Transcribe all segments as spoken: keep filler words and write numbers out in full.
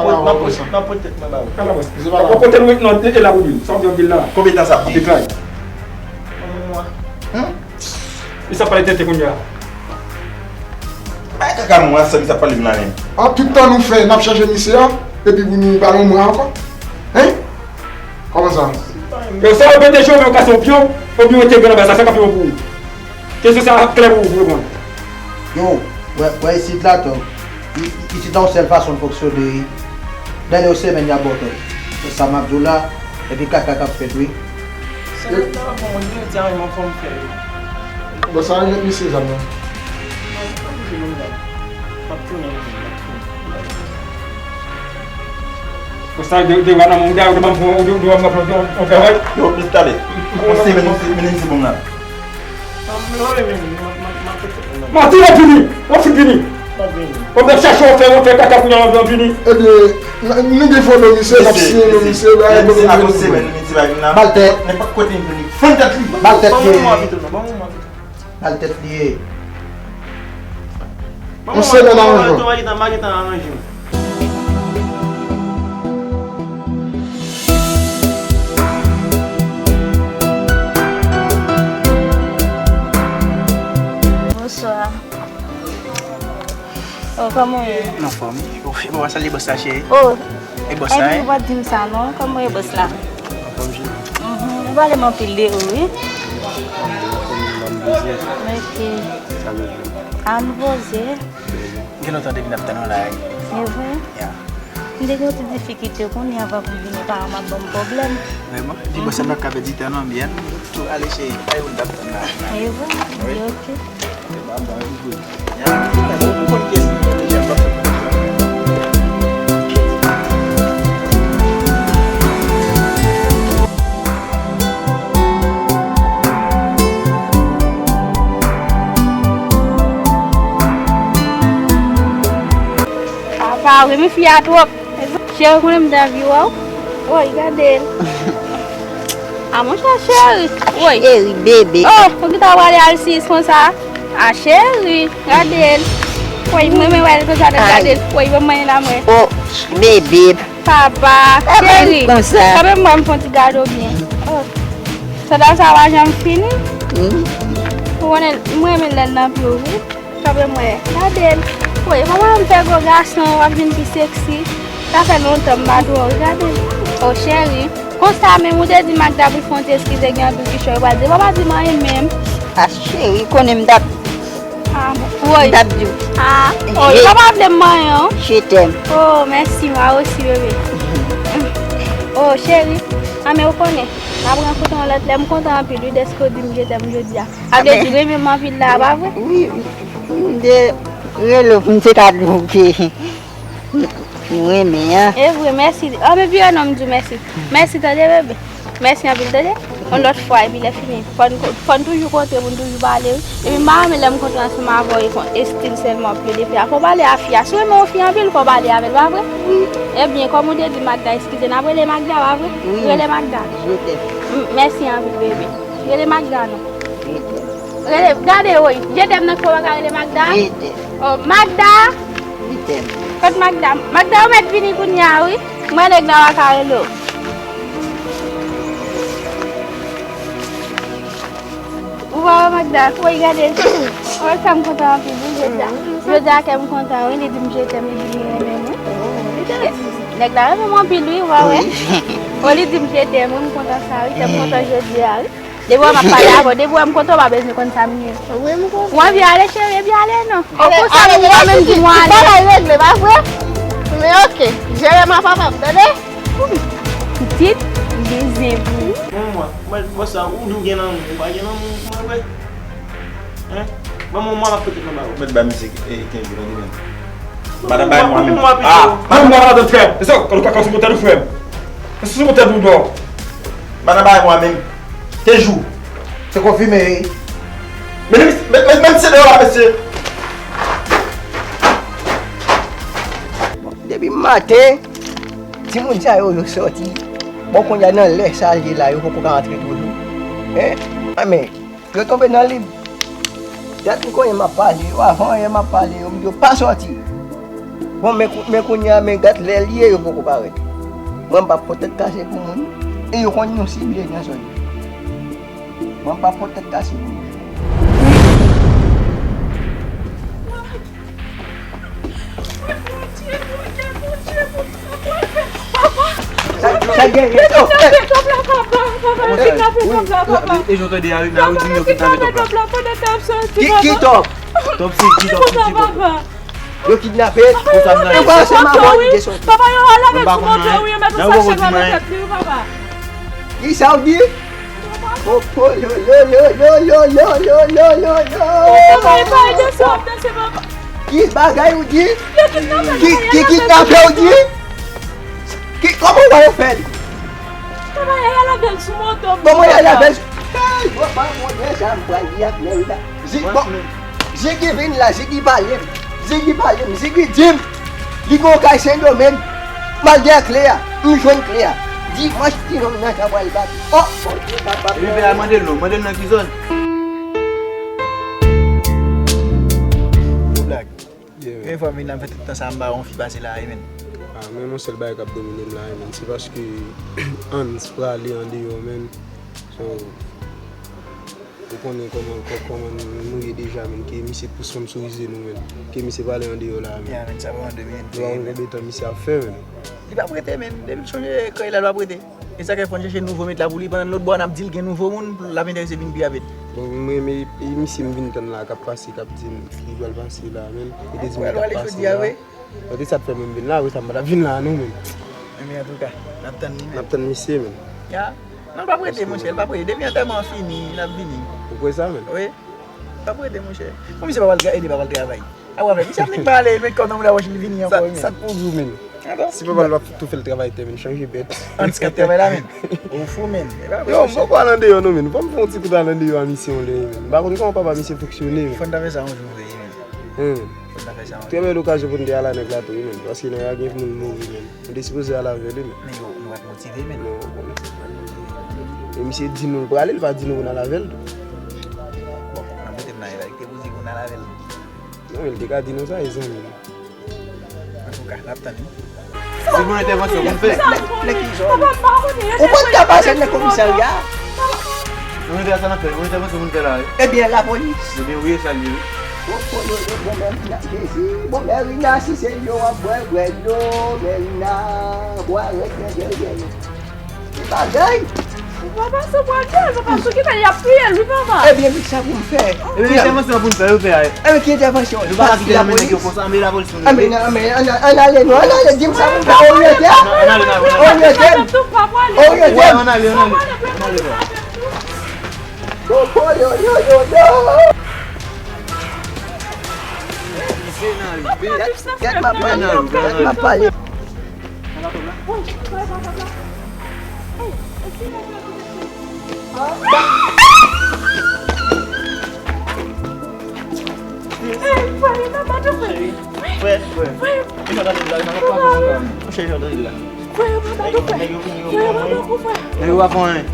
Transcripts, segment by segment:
pa la, w ap pran sa. M ap pote tèt mwen ba ou. Ala wè. Misye pa la. Ou pote l wi, non, e la pou di l. Sa w di anpil la. Konbyen tan sa ap di? Deklare. Yon mwa. Li sa pale tete kounye a. Bay kaka mwa sa li sa pale m la menm. A, tout tan nou fè, n ap chache misye a, epi pou nou pale yon mwa ankò? Hein? Kòman sa? Yo, sa yo pete cho, men yo kase yon pyon, oubyen yo te gran anba sa, sa k ap yon pou ou? Kesyon sa ap klè pou ou, pou reponn. Yo, wè, wè isit la, Tòg. I- i- Isit la, yon sèl fason l fonksyone, wi. Dènye semèn, y ap ba w tòg. Se sa m ap di w la, epi kaka k ap fèt, wi. Semèn nan, bon, yo di a, men fò m fè yo. Bon, sa remèt misye zam nan. Bon, m pa bouje non, m ap tounen, m ap tounen. Konsa, de, de, wana, mon gars, ou te ban m, ou te, ou te ban m yon travay. Yo, plis talè. Yon semèn, yon semèn, yon semèn la. Manti, w ap vini. W ap fout vini. W ap chache, w ap fè, w ap fè kaka kounye a, w ap vini. Ebyen, n- nou gen foto misye, n ap siyen non misye, ba yon foto misye. Ba l tèt. Nenpòt kote m vini. Fann tèt li. Ba l tèt li. Ba l tèt li ye. Yon semèn avan. Bonswa. Oh, kòman w ye? M anfòm. Ou pa salye bòs la, cheri? Oh. E bòs la, epi ou pa t di m sa non. Kòman w ye, bòs la? Anfòm, cheri. Mhm. Ou pale m anpil de ou, wi. Ok. Sa vle di? A, nou poze. Gen lontan depi n ap tann ou la, wi. E vre? Ya. M te gen yon ti difikilte kounye a, avan pou m vini, paran m ap ban m pwoblèm. Vrèman? Di mwen sa, m pa ka pèdi tan non, byen. Tou ale, cheri, pa yon dap tann la. E vre? Wi. Ok. Apa, ou renmen fi a twòp. Cheri, ou konnen m ta vle wè w. Woy, gade l. A, monchè, cheri. Woy. Cheri, bebe. Oh, ou ki ta prale al sis konsa? A, cheri, gade l. Woy, m renmen wè l konsa, nèt, gade l. Woy, ban m manyen la, mwen. Oh, bebe. Papa, cheri. Kanpe m wè m fè yon ti gade w byen. Oh. Sandal sa pa janm fini. Ou konnen, m renmen lè l nan pye w, wi. Kanpe m wè. Gade l. Woy, kòman m fè gwo gason, w ap vin pi seksi. Sa fè lontan m pa t wè w. Gade l. Oh, cheri. Konsa menm ou te di Magda pou l fè yon ti eskize, gen anpil kichòy ou pral di. Papa di m anyen menm. A, cheri, konnen m t ap, a, woy, m t ap di w. A, oh, li pa pa vle m manyen w. Je t'aime. Oh, mèsi, mwa osi, bebe. Oh, cheri. A, men ou konnen. N ap rankontre yon lòt lè. M kontan anpil, wi, dèske w di m je t'aime jodi a. Sa vle di renmen m anpil la, pa vre? Wi, wi. M te rele w pou m te ka di w ke nou renmen an. E vre, mèsi. Ann, men vire non, m di w mèsi. Mèsi, tande, bebe. Mèsi anpil, tande. Yon lòt fwa, epi lè fini, fò n, fò n toujou kontre pou n toujou pale, wi. Epi m pa renmen lè m kontre ansanm avè w, e kon estil sèlman w ap plede fè a. Fò w pale a fi a. Si w renmen yon fi anpil, fò w pale avè l, pa vre? Wi. Ebyen, kòm ou te di Magda, eskize, n ap rele Magda, pa vre? Wi. Rele Magda. Je t'aime. M-, mèsi anpil, bebe. Rele Magda non. Rele, gade, woy. Je t'aime nan ki w pa ka rele Magda? Je t'aime. Oh, Magda! Je t'aime. Kot Magda? Magda, ou mèt vini kounye a, wi. Mwen nèg la pa ka rele w. Ou pa wè Magda? Woy, gade. Woy, sa m kontan anpil, wi, jodi a. Jodi a, kè m kontan, wi. Li di m je t'aime, li di m li renmen mwen. Nèg la renmen m anpil, wi, ou pa wè? Wi. Oh, li di m je t'aime, wi, m kontan sa, wi. Kè m kontan jodi a, wi. Depi w wè m ap pale avè w, depi w wè m kontan, w pa bezwen konn sa m ye. Wi, m kontan. Ou anvi ale, cheri? Ebyen, ale non. Ale, ale, ale, ale, ale. Bagay regle, pa vre? Men oke, jere m a papa m, tande? Pitit, m gen zen pou ou. Bon, mwen, mwen, mwen sa, ou di w gen lanmou, ou pa gen lanmou pou mwen vre? Hein? Ban mwen yon mwa, m ap pote nan ba ou. Mèt ba misye, eh, kenz dola li menm. Madan bay mwa menm. Ah, madan bay mwa menm, frè. E sa, kan ou ka konsi motè nou, frè. E sou motè nou, non. Madan bay mwa menm. Te jou. Se konfime, wi. Men, men, men, men, se deyò la, mesye. Bon, depi maten, timoun sa yo, yo sòti. Bon, kounye a nan lè sa l ye la, yo poko ka antre toujou. Hein? Ah, men, yo tonbe nan lib. Dat m konnen m ap pale yo, avan yè m ap pale yo, m di yo pa sòti. Bon, men kou-, men kounye a, men gad lè l ye, yo poko parèt. Mwen, m p ap pot tèt kase pou moun, e yo konn nou sible nan zòn yo. Mwen, m p ap pot tèt kase pou moun. Sa, sa gen, gen, oh, eh. E jan w tande a, la, yo di yo kidnape Top la. Ki, ki Top? Top se ki Top, ki Top? Yo kidnape? Konsa m nan. Yo pa se mawon li te sòti. Papa, yo al avè l sou moto, wi, yo met yon sachè nan tèt li, wi, papa. Ki sa w di? Popo, yo, yo, yo. Papa, e pa ede sa w ap danse, papa. Ki bagay ou di? Yo kidnape l, ki, ki kidnape w di? Ki, kòman w wè yo fè l? Papa, y al avè l sou moto. Kòman y al avè l? Hey, bon, bon, bon, men sa m pral di ak nèg la. Zi-, bon, Ziggy vin la, Ziggy pale m. Ziggy pale m, Ziggy di m li gen yon kay Sendomeng. M al dèyè kle a, m jwenn kle a. Dimanch, ti nonm nan ta pral bat. Oh, Bondye, papa. Epi pè a mande l non, mande l nan ki zòn. Ou blag. Yeah, man. Premye fwa m vin la, m fè tout tan sa, m pa wè yon fi pase la, wi, men. Ah, men yon sèl bagay k ap domine m la, wi, men. Se paske Hans prale andeyò, men. So, ou konnen kòman, kò-, kòman nou, nou ye deja, men. Ke misye pou sponsorize nou, men. Ke misye prale andeyò la, men. Yeah, men, sa pa yon de minit. Nou pa konn konbyen tan misye ap fè, men. Li p ap rete, men. Depi l chonje kay la, l p ap rete. E sa k fè fò n chèche nouvo met la pou li, pandan lòt bò a n ap di l gen nouvo moun, l ap enterese vin pi rapid. Bon, m renmen, e misye m vin tann la, k ap pase, k ap di m li pral pase la, men. Li te di m li t ap pase la. Bon, se sa k fè mwen m vin la, wi, sa m pa t ap vin la, non, men. Men, antouka, n ap tann li, men. N ap tann misye, men. Ya. Non, l p ap rete, monchè, l p ap rete. Depi antèman an fini, l ap vini. Ou kwè sa, men? Wi. L p ap rete, monchè. Bon, misye pa pral tra-, ede pa pral travay. A w avè misye ap nik pale, l met kò nan mouda wòch, li vini ankò, wi, men. Sa k pou di w, men? Adan. Si papa l p ap tou fè l travay tè, men, chanje bèt. Hans k ap travay la, men. Ou fou, men. E pa vre, monchè. Yo, m poko al andeyò, non, men. Ban m fè yon ti kout al andeyò a misye, yon lè, men. M pa konn kòman papa misye fonksyone, men. Fò n ta fè sa yon jou vre, men. Fò n ta fè sa yon jou. Trè bèl okazyon pou n te al a nèg la tou, wi, men. Paske nèg la gen moun mouri, men. Nou te sipoze al avè li, men. Men yo, nou pa t motive, men. Non, bon. E misye di nou l prale, li pa di nou pou n al avè l tou. Bon, nan kote m nan, e pa li ki te pou di pou n al avè l. Non, men li te ka di nou sa, e zanmi. Antouka, n ap tann li. Se bon entèvansyon pou n fè. Nèg ki zòn. Ou pa t ka pase nan komisarya. Yon entèvansyon n ap fè, yon entèvansyon pou n fè la, wi. Ebyen, lapolis. Ebyen, wi, e sa l ye, wi. Bon, bon, bon, bon, Mèrina, Jezi, bon, Mèrina, si se dlo w ap bwè, bwè dlo, Mèrina, bwè rèd nan dèyè nou. Ki bagay? Papa, se bwè dlo, papa, sou ki fè y ap touye l, wi, papa. Ebyen, men sa pou m fè. Ebyen, entèvansyon pou n fè, yo fè a. Ebyen, ki entèvansyon? Nou pa ka kite nou mennen yo konsa, men lapolis nou. Ann, ann, ann, ann ale, non, ann ale, di m sa pou m fè, oryante m. Ann ale, ann ale, ann ale. Oryante m. Oryante m. Ann ale, ann ale. Ann ale, ann ale. Yo, yo, yo, yo, yo. Gèt, gèt m ap pale, gèt m ap pale. Frè, frè. Frè, yo pa ba nou, frè. Frè, yo pa ba nou, frè. Nèg yo pa fè anyen.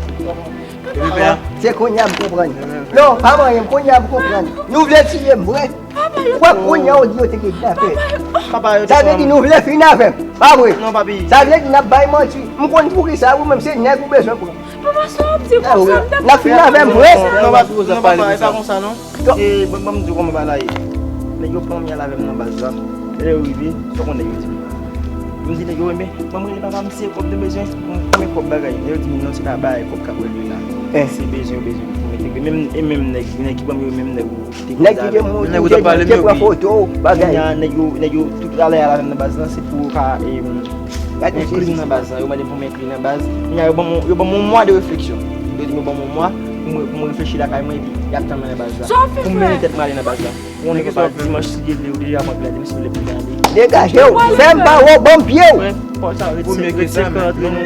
Epi pè a? Se kounye a m konprann. Non, pa manyen m, kounye a m konprann. Nou vle tiye m, vre? Ou wè kounye a ou di yo te kidnape. Papa, yo te pran m. Sa vle di nou vle fin avè m, pa vre? Non, papi. Sa vle di n ap bay manti. M konn poukisa ou menm se nèg ou bezwen pran. Papa, sa w ap di konsa, m t ap... N ap fin avè m, vre? Non, non, papa, e pa konsa, non. E, bon, bon, m di w kòman bagay la ye. Nèg yo pran m, y al avè m nan baz la. Lè yo rive, sa w konnen nèg yo di m? Yo di nèg yo, enben, ban m rele papa m, se kòb nou bezwen, m konbyen kòb bagay. Lè yo di m non, se pa bagay kòb k ap regle la. Se bezwen, yo bezwen pou m entegre. Menm, e menm nèg, nèg ki pran m yo, menm nèg ou te koze avè m. Nèg ki te pran foto, bagay. Kounye a, nèg yo, nèg yo, tout alè y al avè m nan baz la, se pou yo ka, e, enkli m nan baz la. Yo mande m pou m enkli nan baz. Kounye a, yo ban m, yo ban m yon mwa de refleksyon. Yo di m yo ban m yon mwa. Mwen, pou mwen reflechi lakay mwen, epi y ap tann mwen nan baz la. Sa w fin fè? Pou mwen, tèt mwen ale nan baz la. Ou konnen papa, dimanch, si Dye vle, ou deja pran plè, depi si w lè pou gade. Degaje w, fè m pa wè w, ban m pye w. Prè, pa w sa, retire, retire kant, non, non, non.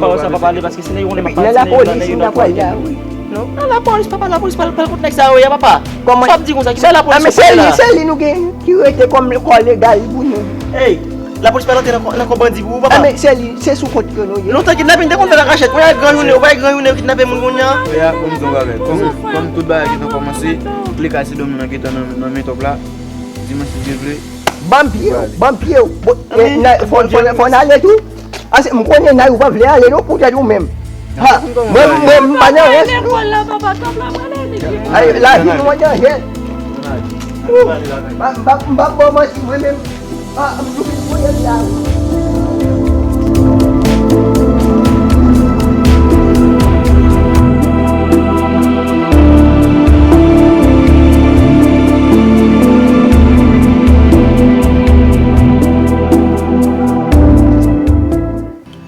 Pa w sa, papa, ale, paske si nèg yo konnen papa, lè lapolis, m ta pral la, wi. Non, nan lapolis, papa, lapolis, pa, pa kont nèg sa yo, ya, papa. Kòman? Sa w ap di konsa, ki sa lapolis ap fè la? Ah, men se li, se li nou gen, ki rete kòm kò legal pou nou. Ey, lapolis pa rantre nan kò, nan kò bandi pou ou, papa. Ah, men se li, se sou kont ke nou ye. Lontan kidnaping te konn fèt an kachèt, kounye a gran jounen, ou pa wè gran jounen yo kidnape moun kounye a? Ya, pou m di w yon bagay, kòm, kòm tout bagay gentan kòmanse, tout lekay se domino nan gentan nan, nan men top la, dimanch si Dye vle. Ban m pye w, ban m pye w. Bon, eh, fò, fò, fò n ale tou. Ase, m konnen Nay ou pa vle ale non, poutèt ou menm. Ha, mwen, mwen, m pa nan rès non. Ay, lavi nou an danje. M pa, m pa, m pa ba w manti, mwen menm. Ah, m toujou voye la.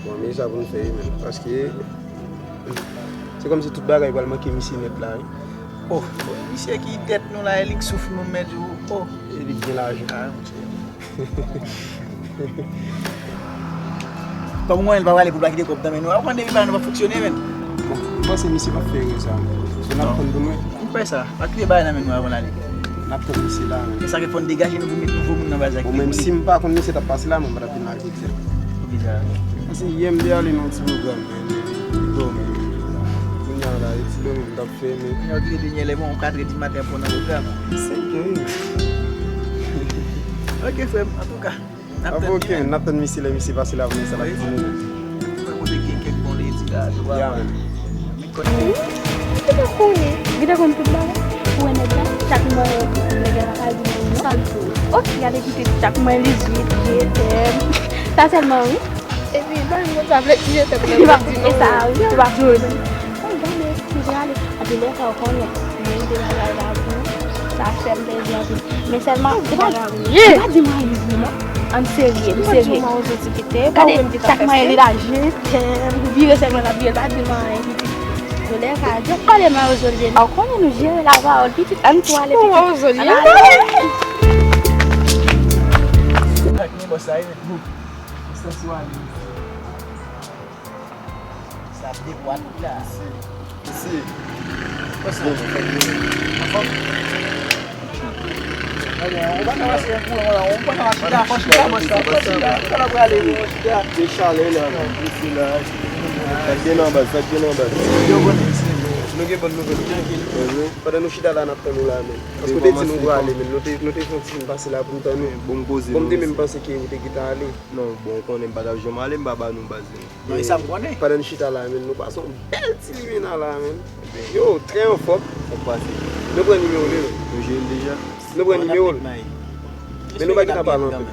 Bon, men sa pou n fè, wi, men. Paske se kòmsi tout bagay pral manke misye nèt la, wi. Oh, bon, misye ki tèt nou la, e li k souf nou, m mèt di w, oh. E li k gen lajan. Ah, monchè. Kòm mwen, li pa prale pou l pa kite kòb nan men nou. Ou konn depi bagay nou pa fonksyone, men. Bon, m panse misye p ap fè erè sa, men. So, n ap tann pou n wè. M kwè sa. Pa kite bagay nan men nou avan l ale. N ap tann misye la, men. E sa ke fò n degaje nou pou met nouvo moun nan baz la. Bon, menm si m pa konn misye t ap pase la, men m pa t ap vin la. Poukisa? Paske yè m te ale nan yon ti pwogram, men, li dòmi. Kounye a la, e ti dòmi m t ap fè, men. Kounye a w kite denyè lè bon, katrè di maten pou nan pwogram. Senk è, wi. Ok, frè m, antouka, n ap tann li, men. N ap tann misye lè misye pase la pou nou sa l ap di nou. Mwen kote gen kèk bon ledi la, tou. Ya, men. Ou pa konnen, li te konn tout bagay. Ou wè nèg la, chak mwen, nèg la pa di mwen non. Sa l di w? Ok, gade ki te chak mwen li zwit, je t'aime. Sa sèlman, wi. Epi, mwen, mwen pa vle je t'aime nan, mwen di non. Sa, wi, ou pa joli. Mwen gade, ki prale. Anpi lè sa, ou konnen, mwen te bagay la pou ou. Sa fè m plezi anpil. Men sèlman, ou pa, ou pa di m anyen, non. Ann serye, m serye. Gade, chak mwen li la, je t'aime, vire sèlman l ap vire, l pa di m anyen, pitit. Zolè ka di, kòlè mwen Zolè. Ou konnen nou jere la pawòl, pitit, ann tou ale, pitit. Ann ale. Sa k gen bòs la, wi, men. Sa sou ale. Sa ap depwa tout la. Isi. Isi. Anfòm? Ebyen, ou pa ka pase yon kouran la, ou pa ka chita, fò chita, bòs la, fò chita, tout a la prale, wi, chita. Gen chalè la, isi la. Sa k gen nan baz, sa k gen nan baz. Yo konnen. Nou gen bòn nouvèl. Trankil. Pandan nou chita la, n ap tann ou la, men. Paske ou te di nou prale, men. Nou te, nou te fè yon ti pase la pou n tann ou. Bon, m poze. Bon, m te menm panse ke ou te gentan ale. Non, bon, ou konnen m pa t ap janm ale, m pa ba nou baz, non. Non, e sa m konnen. Pandan n chita la, men, nou pase yon bèl ti limena la, men. Yo, trè anfòm. Sa k pase? Nou pran nimewo l, wi. Nou jere l deja? Nou pran nimewo l. Men nou pa gentan pale anpil.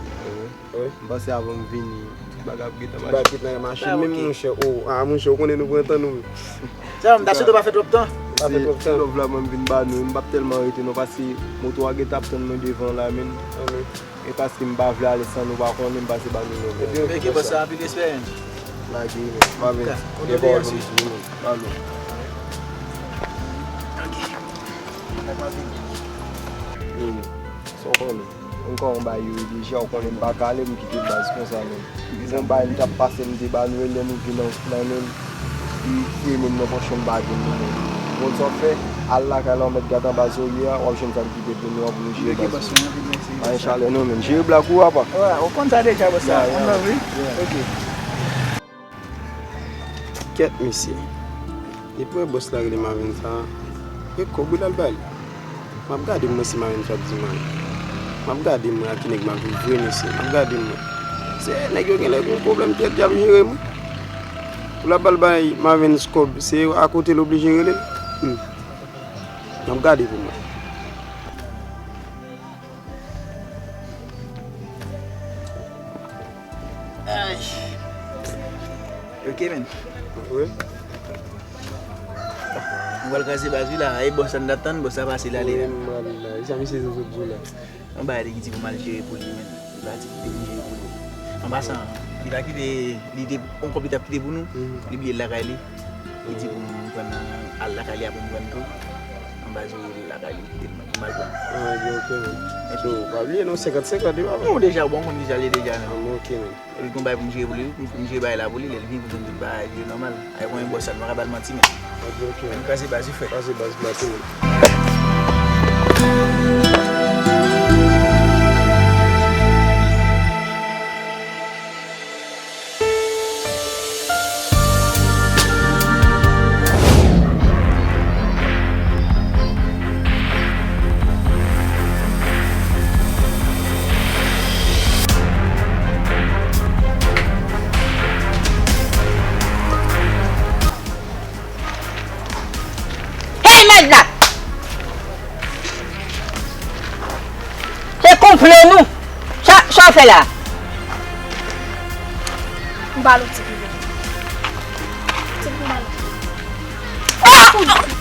Wi. M panse avan m vini, tout bagay ap gentan mache. Tout bagay ap gentan mache, men monchè, o, a, monchè, ou konnen nou pran tan nou. Sa, m ta swete w pa fè twòp tan. Pa fè twòp tan. Ti love la mwen m vin ba nou, m p ap tèlman rete non, paske moto a gentan ap tann mwen devan la, men. E paske m pa vle ale san nou pa konnen, m pase ba nou love la. Ok, bòs la, anpil respè, men. Lage, men. Pa vin. Gen pawòl pou m di nou, men. Ba nou. Ok. Nèg la vini. Sa w konnen. Mwen kòman bay yo ye deja, ou konnen m pa ka ale, m kite baz konsa, men. Bon, bay m t ap pase, m te ba nou, e lè nou vin nan, nan men m, li fouye men m nan pòch mwen, m pa jwenn li, men. Bon, sa w fè, al lakay la, ou mèt gade anba zòrye a, w ap jwenn sa l kite pou nou an, pou nou jere baz. Pa gen chalè non, men. Jere blak ou, apa. Ou konn sa deja, bòs la. One love, wi. Ok. Kèt, mesye. Depi w wè bòs la rele Marvin sa, e kòb wi l al ba li. M ap gade m wè si Marvin sa ap di m anyen. M ap gade m wè a ki nèg m ap viv vre, mesye. M ap gade m wè. Se nèg yo genlè gen pwoblèm tèt, y ap jere m wi. Pou l ap al bay Marvin kòb, se akote l oblije rele l. Hmm. M ap gade pou m wè. Ay. Ok, men. Wi. Nou pral kraze baz wi la. E bòs la n t ap tann, bòs la pase l ale la. Wi, m al la. E sa misye sot di w la? Yon bagay li ki di pou m al jere pou li, men. Li pa di kite pou m jere pou li. An pasan, li pa kite, li te, yon kòb li t ap kite pou nou, li bliye l lakay li. Li di pou m pran nan al lakay li a pou m pran tou. Anba zye l lakay li, li kite l, mwen pou m al pran. Ah, ok, ok. So, pa bliye non, senkant senkant, wi, papa. Ou deja, bon, ou konn kisa l ye deja, non? Ah, ok, man. Epi gon bagay pou m jere pou li, wi, pou m jere bagay la pou li, lè l vini pou m jwenn tout bagay, jere nòmal. Ay, bon, bòs sa, nou pa ka ba l manti, men. Ok, ok. Ann kraze baz, wi, frè. Kraze baz, maten, wi. Hey, mèd la! Se konplo nou. Sa, sa w fè la? M ba l yon ti pime. Ti pime ba l. Ah!